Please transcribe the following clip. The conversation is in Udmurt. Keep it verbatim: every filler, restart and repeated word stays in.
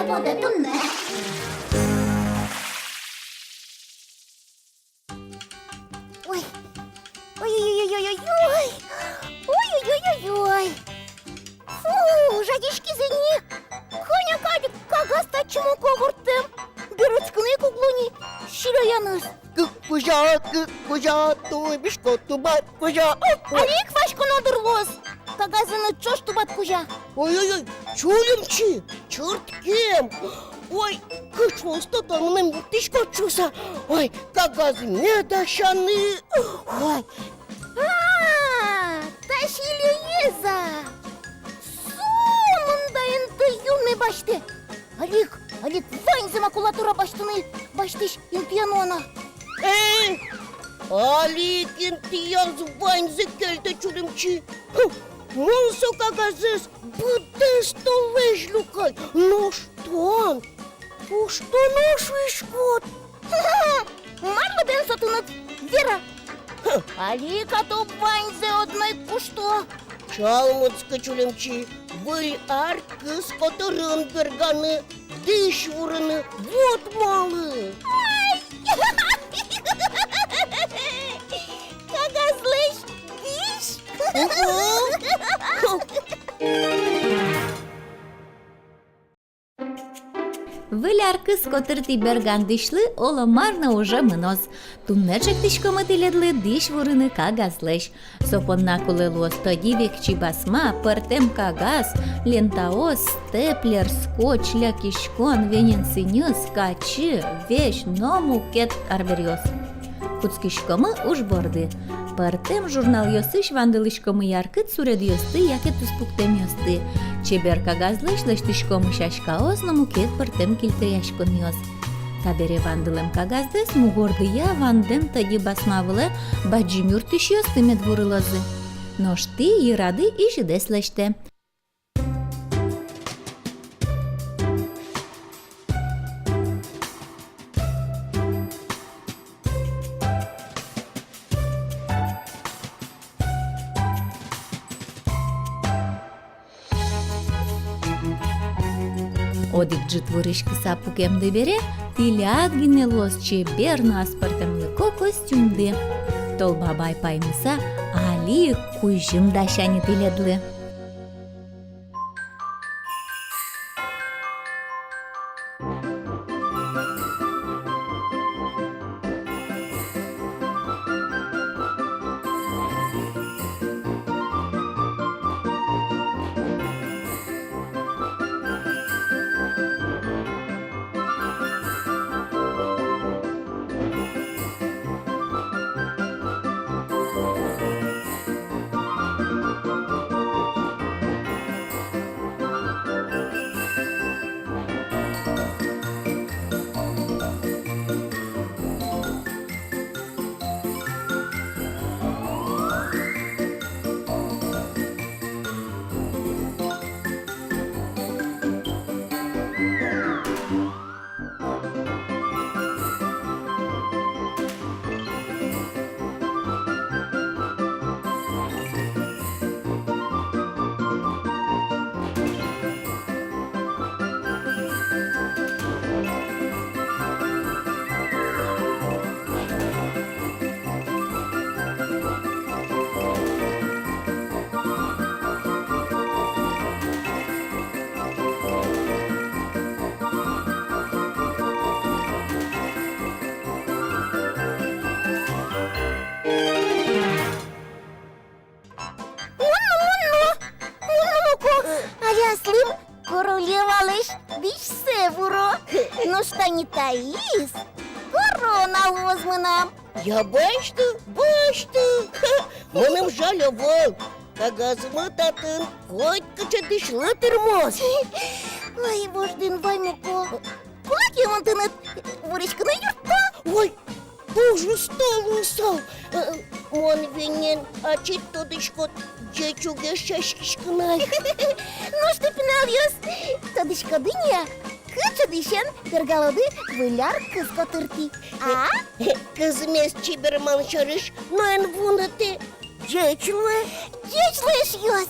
Пода туннэ. Ой. Ой-ой-ой-ой-ой-ой. Ой-ой-ой-ой-ой. Фу, жадиськиз ини. Кӧня кадь кагаз татчы муко ворттэ. Берытскыны ик уг луы ни силяяныз. Кык кузя, кык кузя, тубисько тубат кузя. Али ик васьконо дыр луоз. Кагазыныд ӵош тубат кузя. Ой-ой-ой, Чулимчи, чырткем. Ой, кыӵе усто тон мыным юрттӥськод шуса. Ой, кагазме дасяны. Ой. А, та силяез-а? Сомында инты юнме басьтэ. Али ик, али ик ваньзэ макулатура басьтыны басьтӥсь интыяно на. Э, али ик интыяз ваньзэ кельтэ Чулимчи. Хм, мон со кагазэз быдэс толэзь люкай. Нош тон, нош тон нош шуиськод. Марлы бен со тыныд, вера. Хм. Али ик а то ваньзэ одно ик кушто. Чалмытскы, Чулимчи, выль ар кыз котырын берганы, дӥсь вурыны, вот малы. Ай! Кагазлэсь дӥсь. Ого! Выль ар кыз котыртӥ берган дӥсьлы оло мар но уже мыноз. Туннэ ӵектӥськомы тӥледлы дӥсь вурыны кагазлэсь. Со понна кулэ луоз тӧдьы векчи басма, пӧртэм кагаз, лентаос, степлер, скотч, лякиськон, венен сӥньыс, качы, весь но мукет арбериос. Кутскиськомы уж борды. Пӧртэм журналъёсысь вандылӥськомы яркыт суредъёсты яке туспуктэмъёсты. Чебер кагазлэсь лэсьтӥськомы сяськаос но мукет пӧртэм кильтояськонъёс. Табере вандылэм кагаздэс мугордыя вандэм тӧдьы басма вылэ бадӟым юрттӥсьёсты мед вурылозы. Нош тӥ йырады изьыдэс лэсьтэ. Одӥг ӝыт вуриськыса пукемды бере, тӥляд гинэ луоз чебер но аспӧртэмлыко костюмды. Тол Бабай паймыса, али ик кузьым дасяны тӥледлы. Мон но, мон но, мон но муко. Али аслым королевалэсь дӥсьсэ вуро. Нош тани таиз корона луоз мынам. Я, басьты, басьты. Мыным жаль ӧвӧл. Кагазмы татын котькыӵе дӥсьлы тырмоз. Ой, вождэ эн вай, муко. Кулакъёсын тыныд вуриськыны юртто. Ой, туж усто луысал. Э, мон венен ачид тодӥськод, ӟеч угеш сяськиськыны ай. Нош тӥ, пиналъёс, тодӥськоды ини-а, кыӵе дӥсен бергалоды выль ар кыз котыртӥ, а? Кызмес чеберман сярысь но эн вунэтэ. Ӟеч луэ. Ӟеч луэ, эшъёс.